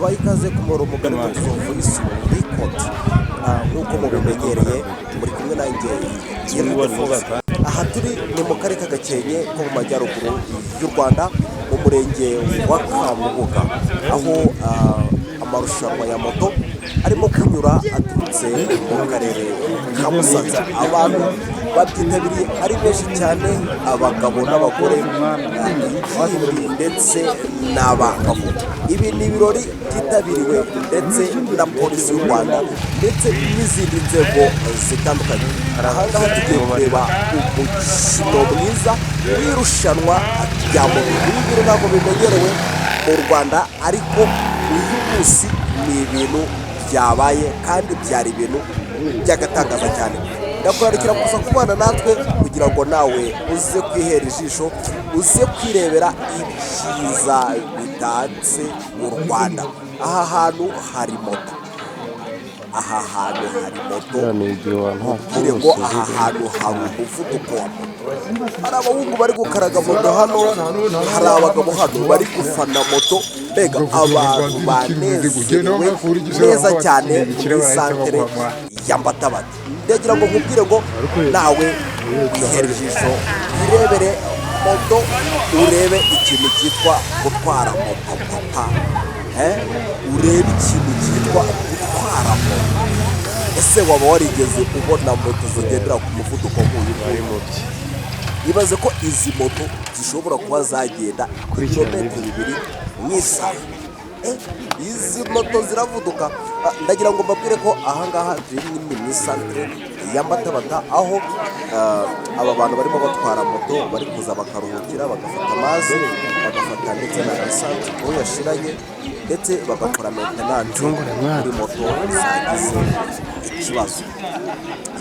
Tubaye ikaze ku murongo mugari Mutuzo Voice Record. Nk'uko mubimenyereye, muri kumwe nanjye Ildefonse. Aha turi ni mu karere ka Gakenke ko mu majyaruguru y'u Rwanda, mu murenge wa Kamubuga, aho amarushanwa ya moto arimo kunyura aturutse mu karere ka Musanze. Abantu babyitabiriye ari benshi cyane, abagabo n'abagore, ingimbi ndetse n'abangavu. Ibi ni ibirori byitabiriwe ndetse na Polisi y'u Rwanda ndetse n'izindi nzego zitandukanye. Ahangaha tugiye kureba umukino mwiza w'irushanwa rya moto. Ibi ngibi ntabwo bimenyerewe mu Rwanda, ariko uyu munsi ni ibintu byabaye kandi byari ibintu by'agatangaza cyane. Ndakurarikira kuza kubana natwe kugira ngo nawe uze kwihera ijisho, uze kwirebera ibyiza bitatse mu Rwanda. Aha hantu hari moto, aha hantu hari moto. Ubwire ngo aha hantu hari umuvuduko wa moto. Hari abahungu bari gukaraga moto hano, hari abagabo hano bari gufana moto. Mbega abantu banezerewe neza cyane muri santere ya Mbatabata. Ndagira ngo nkubwire ngo nawe wihere ijisho, wirebere moto, urebe ikintu cyitwa gutwara moto papa. Urebe ikintu cyitwa gutwara moto. Ese waba warigeze ubona moto zigendera ku muvuduko nk'uyu nguyu? Ibaze ko izi moto zishobora kuba zagenda ibirometero 2 mu isaha. Izi moto ziravuduka. Ndagira ngo mbabwire ko ahangaha turi ni mu isantere ya Mbatabata, aho aba bantu barimo batwara moto bari kuza bakaruhukira, bagafata amazi, bagafata ndetse na esanse uwo yashiranye, ndetse bagakora maintenance kuri moto zagize ikibazo.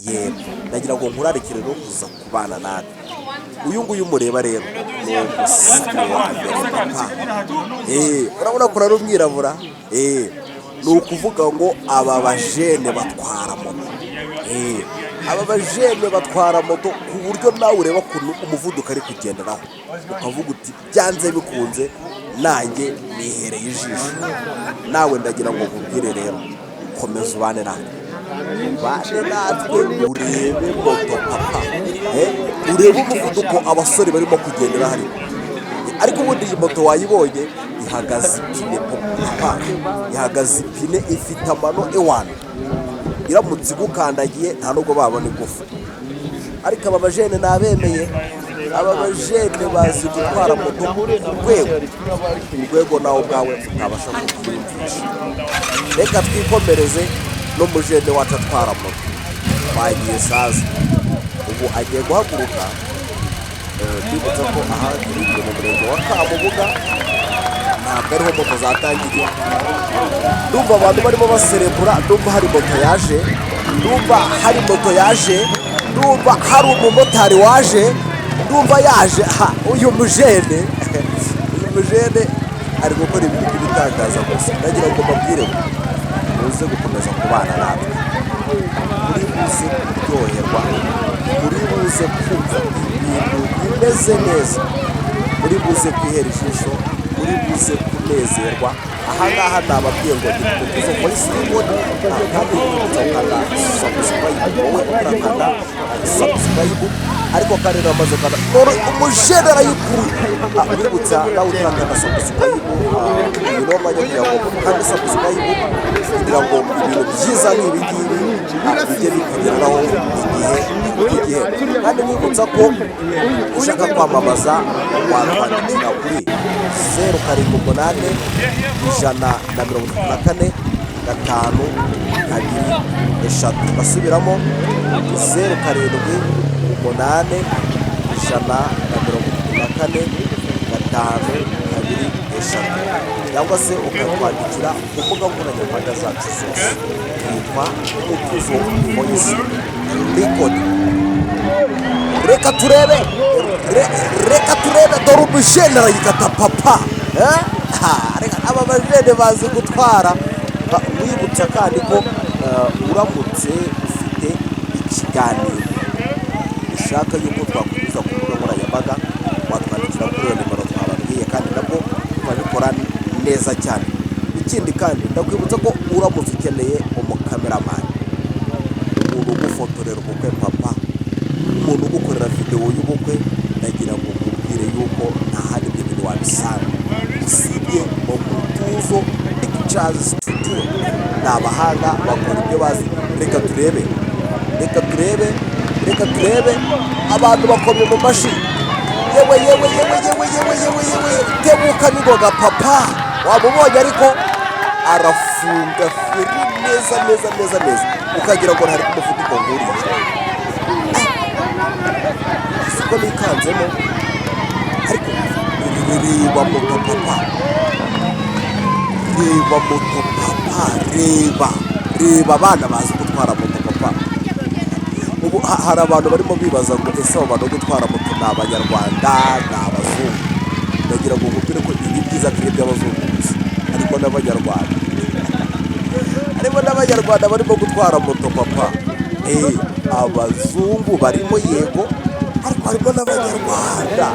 Yego, ndagira ngo nkurarikire rero kuza kubana natwe. Uyu nguyu mureba rero ni umusatsi wa mbere papa. Urabona ko ari umwirabura. Ni ukuvuga ngo aba bajene batwara moto, aba bajene batwara moto ku buryo nawe ureba ukuntu umuvuduko ari kugenderaho ukavuga uti: "Byanze bikunze nanjye nihereye ijisho." Nawe ndagira ngo nkubwire rero, komeza ubane natwe, ubane natwe, urebe moto papa. Urebe umuvuduko abasore barimo kugendera hariya. Ariko ubundi iyi moto wayibonye ihagaze ipine papa, ihagaze ipine, ifite amano ewana. Iramutse igukandagiye nta nubwo babona igufa. Ariko aba bajene nabemeye, aba bajene bazi gutwara moto ku rwego nawe ubwawe utabasha kubyiyumvisha. Reka twikomereze n'umujene wacu atwara moto. Bagiye saza, ubu agiye guhaguruka. Mbibutsa ko aha turi mu murenge wa Kamubuga, ntabwo ariho moto zatangiriye. Ndumva abantu barimo baserebura, ndumva hari moto yaje, ndumva hari moto yaje, ndumva hari umumotari waje, ndumva yaje. Ha, uyu mujene ari gukora ibintu by'ibitangaza gusa. Ndagira ngo mbabwire ngo muze gukomeza kubana natwe, muri buze kuryoherwa, muri buze kumva ibintu bimeze neza, muri buze kwihera ijisho, muri buze kunezerwa. Ahangaha nababwiye ngo ni Mutuzo Voice Record, kandi nkwibutsa gukanda subscribe, wowe utarakanda subscribe. Ariko kandi namaze gukanda, none umujene arayikuye. Nkwibutsa nawe utarakanda subscribe, uyu ni wo mwanya kugira ngo ukande subscribe, kugira ngo ibintu byiza nk'ibi ngibi bijye bikugeraho igihe ku gihe. Kandi nkwibutsa ko ushaka kwamamaza watwandikira kuri 0781345223. Basubiramo: 0781345223, cyangwa se ukatwandikira ku mbuga nkoranyambaga zacu zose, yitwa Mutuzo Voice Record. Reka turebe, reka turebe. Dore umujene arayikata papa. Eh? Ha, reka aba bajene bazi gutwara. Mwibutsa kandi ko uramutse ufite ikiganiro ushaka yuko twakunyuza ku mbuga nkoranyambaga, watwandikira kuri iyo nimero twababwiye, kandi nabwo tukabikora neza cyane. Ikindi Ikindi kandi, ndakwibutsa ko uramutse ukeneye umukameramani, umuntu ugufotorera ubukwe papa, umuntu ugukorera videwo y'ubukwe, ndagira ngo nkubwire yuko nta handi ibyo bintu wabisanga usibye mu Mutuzo Pictures Studio. Ni abahanga, bakora ibyo bazi. Reka turebe, reka turebe, reka turebe. Abantu bakomye mu mashyi. Yewe, yewe, yewe, yewe, yewe, yewe, yewe! Tebuka n'ingoga papa, wamubonye, ariko arafunga feri neza neza neza neza, ukagira ngo ntari ku muvuduko nk'uriya. Siko nikanzemo, ariko reba moto papa, reba moto papa, reba, reba abana bazi gutwara moto papa. Ubu hari abantu barimo bibaza ngo: "Ese abo bantu gutwara moto ni Abanyarwanda, ni abazungu?" Ndagira ngo nkubwire ko ibi byiza atari iby'abazungu gusa, harimo n'Abanyarwanda, harimo n'Abanyarwanda barimo gutwara moto papa. Abazungu barimo yego, ariko harimo n'Abanyarwanda.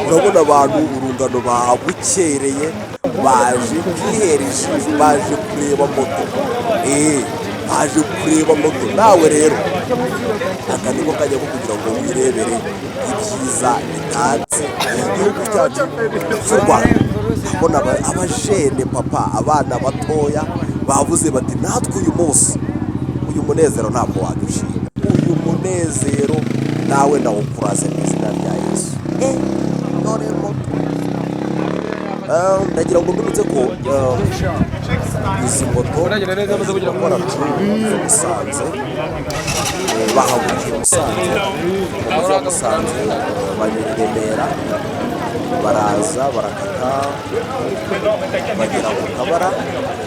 Urabona abantu urungano babukereye, baje kwihera ijisho, baje kureba moto, baje kureba moto. Nawe rero aka niko kajya ko kugira ngo wirebere ibyiza bitatse igihugu cyacu cy'u Rwanda. Ndabona abajene papa, abana batoya bavuze bati: "Natwe uyu munsi uyu munezero ntabwo waducika." Uyu munezero nawe ndawukuraze mu izina rya Yesu. Dore moto. Ndagira ngo mbibutse ko izi moto zikora i Musanze, bahagurukiye Musanze, mu mujyi wa Musanze, banyura i Remera, baraza barakata, bagera ku Kabara,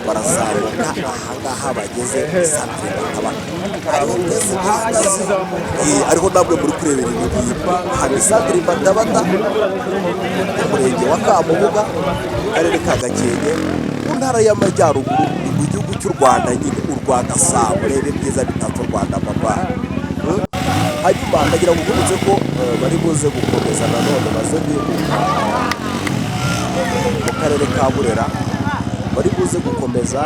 barazamuka. Ahangaha bageze santere Matabara, hariho twese duhagaze. Ariho namwe muri kurebera ibi ngibi. Hari santere Matabata, umurenge wa Kamubuga, akarere ka Gakenke, mu ntara y'Amajyaruguru, ni mu gihugu cy'u Rwanda nyine, u Rwanda Sabo. Reba ibyiza bitatse u Rwanda papa. Hanyuma ndagira ngo nkwibutse ko bari buze gukomeza nanone, baze guhinguka mu karere ka Burera. Bari buze gukomeza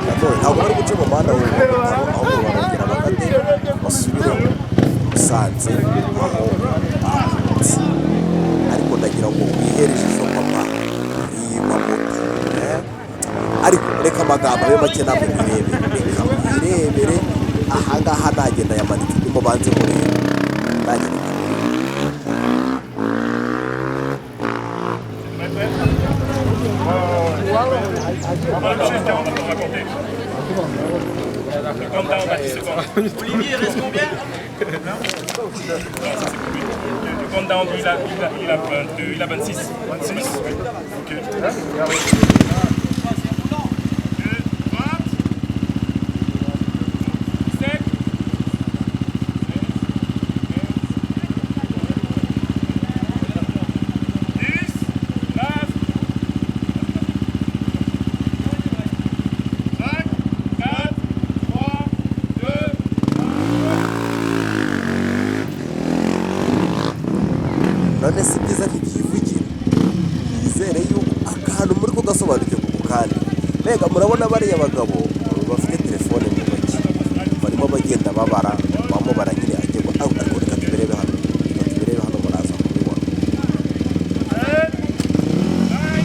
nanone, ntabwo bari guca mu muhanda wa Butaro, ahubwo barongera bakate basubire Musanze aho baturutse. Ariko ndagira ngo wihere ijisho papa, reba moto. Ariko reka amagambo abe make, namwe mwirebere, reka mwirebere. Ahangaha nagenda yamanitse, ndimo banze murebe, nagenda. Le countdown à 10 secondes. Olivier, il reste combien? Non, ça c'est pour lui. Le countdown, il a 22, il a 26. 26. Oui. Ok. 2, 20, 7, 10, 9, 5, 4, 3, 2, None si byiza ntibyivugira? Nizere yuko akantu muri kugasobanukirwa ubu. Kandi mbega murabona bariya bagabo bafite telefone mu ntoki, barimo bagenda babara, bamubara nyine agerwa. Ariko reka tubirebe hano, reka tubirebe hano, muraza kubibona. 10, 9,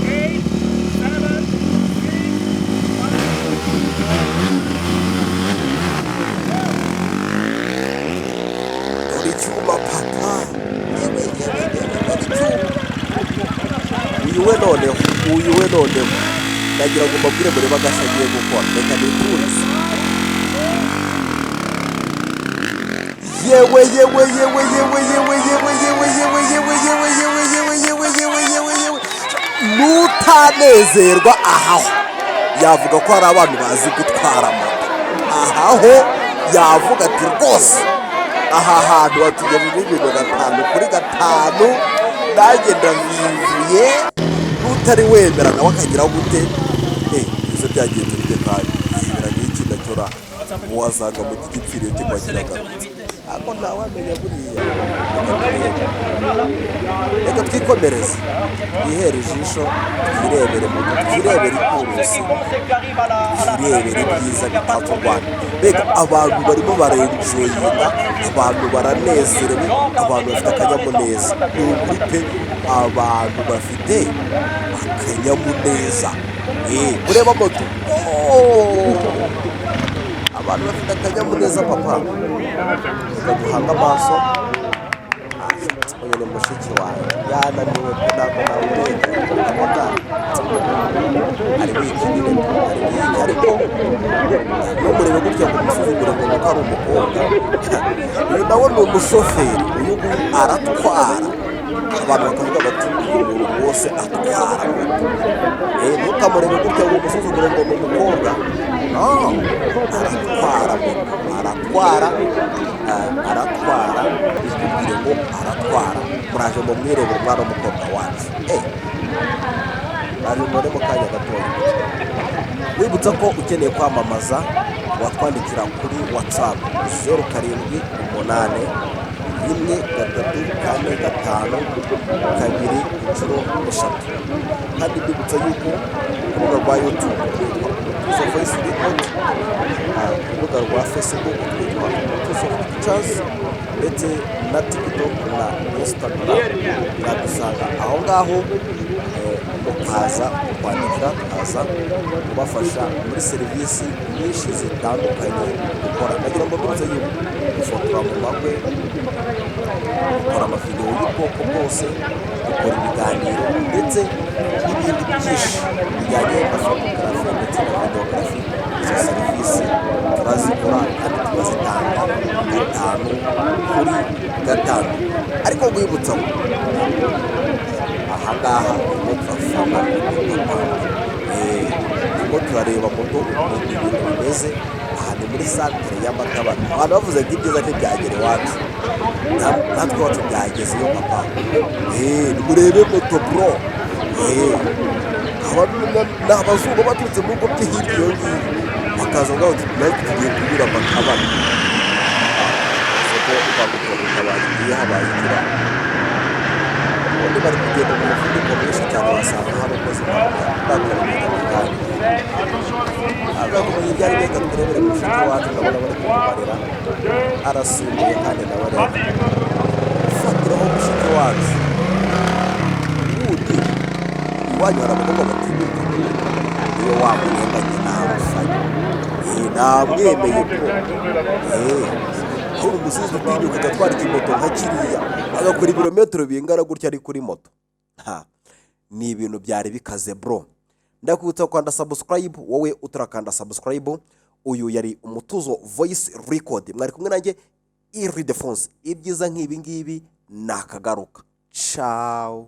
8, 7, 6, Dore icyuma papa! Yewe, yewe, yewe, dore icyuma! Uyu we noneho, uyu we noneho, ndagira ngo mbabwire murebe agashya agiye gukora. Reka niturize. Yewe, yewe, yewe, yewe, yewe, yewe, yewe, yewe, yewe, yewe, yewe, yewe, yewe, yewe, yewe, yewe! Nutanezerwa ahaho yavuga ko hari abantu bazi gutwara moto. Ahaho yavuga ati: "Rwose aha hantu batugejeje ibintu 5 kuri 5, nanjye ndabivuye." N'utari wemera nawe akagira gute? Ibyo byagenze bite? Kandi yibera n'iki nacyo ra, wasanga mu gipfiriye kikaba kiragarutse, ariko ntawamenya buriya. Reka turebe, reka twikomereze. Twikomereze, twihere ijisho, twirebere moto, twirebere ikurusi, twirebere ibyiza bitatse u Rwanda. Mbega abantu barimo barenjoyinga, abantu baranezerewe, abantu bafite akanyamuneza. Ni ukuri pe, abantu bafite akanyamuneza. Mureba moto. Oh! Abantu bafite akanyamuneza, papa. Reka duhange amaso. Uyu ni mushiki wawe, yananiwe pe, ntabwo nawurengera. Ndabona ari wenyine, ari wenyine, ariko ntumurebe gutya ngo umusuzugure ngo nuko ari umukobwa. Uyu nawe ni umushoferi, uyu nguyu aratwara. Abantu bakavuga bati: "Uyu muntu rwose atwara moto." Ntukamurebe gutya ngo umusuzugure ngo ni umukobwa. No, aratwara moto, aratwara, aratwara, bikubwire ngo aratwara. Muraje mu mwirebere umwana w'umukobwa wacu. Muraje mubone mu kanya gatoya. Wibutsa ko ukeneye kwamamaza watwandikira kuri WhatsApp 0781345223. Kandi mbibutsa yuko ku rubuga rwa YouTube twitwa Umutuzo Voice Record, ku rubuga rwa Facebook twitwa Umutuzo Pictures, ndetse na TikTok na Instagram mwadusanga aho ngaho, mukaza kutwandikira, tukaza kubafasha muri serivisi nyinshi zitandukanye dukora. Ndagira ngo mbibutse yuko dufotora mu makwe, dukora amavidewo y'ubwoko bwose, dukora ibiganiro ndetse n'ibindi byinshi bijyanye na photography ndetse na videography. Izo serivisi turazikora kandi turazitanga 5 kuri 5. Ariko rwibutsa ngo ahangaha turimo turafana, turimo turareba moto ukuntu ibintu bimeze. Aha ni muri santere y'Amatabaro. Abantu bavuze ngo ibyiza ntibyagera iwacu, natwe iwacu byagezeyo, papa. Nimurebe moto, bro. Aba ni abazungu baturutse mu bihugu byo hirya iyo ngiyo, bakaza ngo bati: "Natwe tugiye kunyura Amatabaro." Isoko imbangukiragutabara igiye habaye ikibazo, ubundi bari kugenda mu muvuduko mwinshi cyane, wasanga hari ukoze impanuka. Bakabimenya mu kanya, aza kumenya ibyo ari byo. Reka turebere mushiki wacu, ndabona bari kumubarira, arasimbuye kandi nawe areba. Fatiraho mushiki wacu. Ubundi iwanyu hari abakobwa batinyuka, niyo wamurenganye ntamufanya. Namwemeye bro. Hari umusizi utinyuka agatwara ikimoto nka kiriya, agakora ibirometero bingana gutya ari kuri moto. Ha, ni ibintu byari bikaze, bro. Ndakwibutsa gukanda subscribe, wowe utarakanda subscribe. Uyu yari Umutuzo Voice Record, mwari kumwe nanjye Iridefonse. Ibyiza nk'ibi ngibi ni akagaruka. Ciao.